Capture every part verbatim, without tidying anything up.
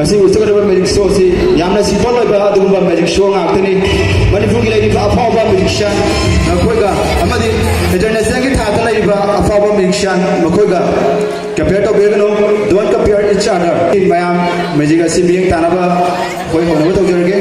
ꯉꯁꯤ ꯎꯠꯆꯒꯗꯕ magic show ꯑꯁꯤ ꯌꯥꯝꯅ simple ꯑꯣꯏꯕ ꯑꯗꯨꯒꯨꯝꯕ magic show ꯉꯥꯛꯇꯅꯤ꯫ ꯃꯅꯤꯄꯨꯔꯒꯤ ꯂꯩꯔꯤꯕ ꯑꯐꯥꯎꯕ magician ꯃꯈꯣꯏꯒ ꯑꯃꯗꯤ internationalꯒꯤ ꯊꯥꯛꯇ ꯂꯩꯔꯤꯕ ꯑꯐꯥꯎꯕ magician ꯃꯈꯣꯏꯒ compare ꯇꯧꯕꯤꯔꯒꯅꯨ꯫ Don't compare each other꯫ ꯃꯌꯥꯝ magic ꯑꯁꯤ ꯃꯤꯠꯌꯦꯡ ꯇꯥꯅꯕ ꯑꯩꯈꯣꯏ ꯍꯧꯅꯕ ꯇꯧꯖꯔꯒꯦ꯫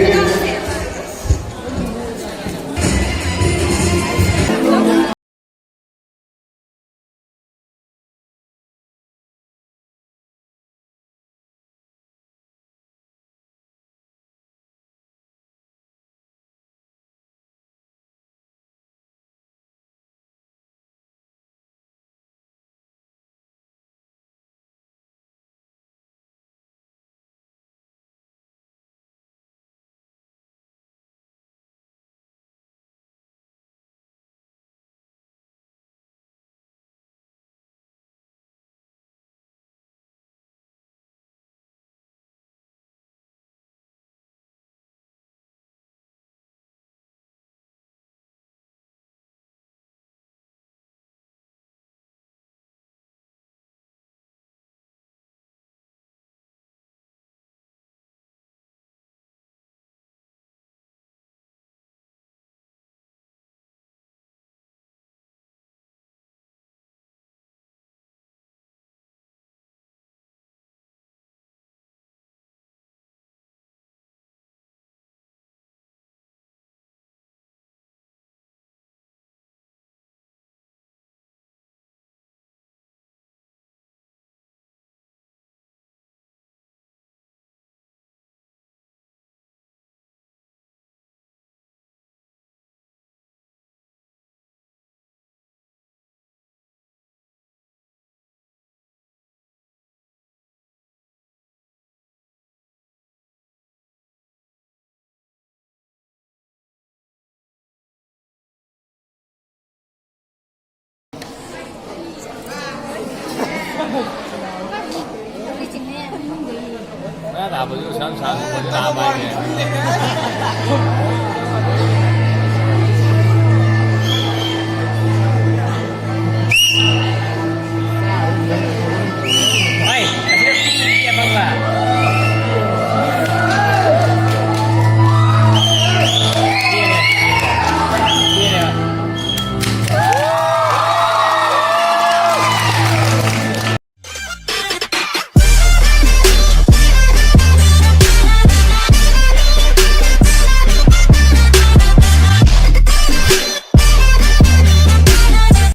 ꯉꯥ ꯊꯥꯕꯁꯨ ꯁꯝ ꯁꯥꯡꯅ ꯊꯥꯕ ꯍꯥꯏꯅꯦ꯫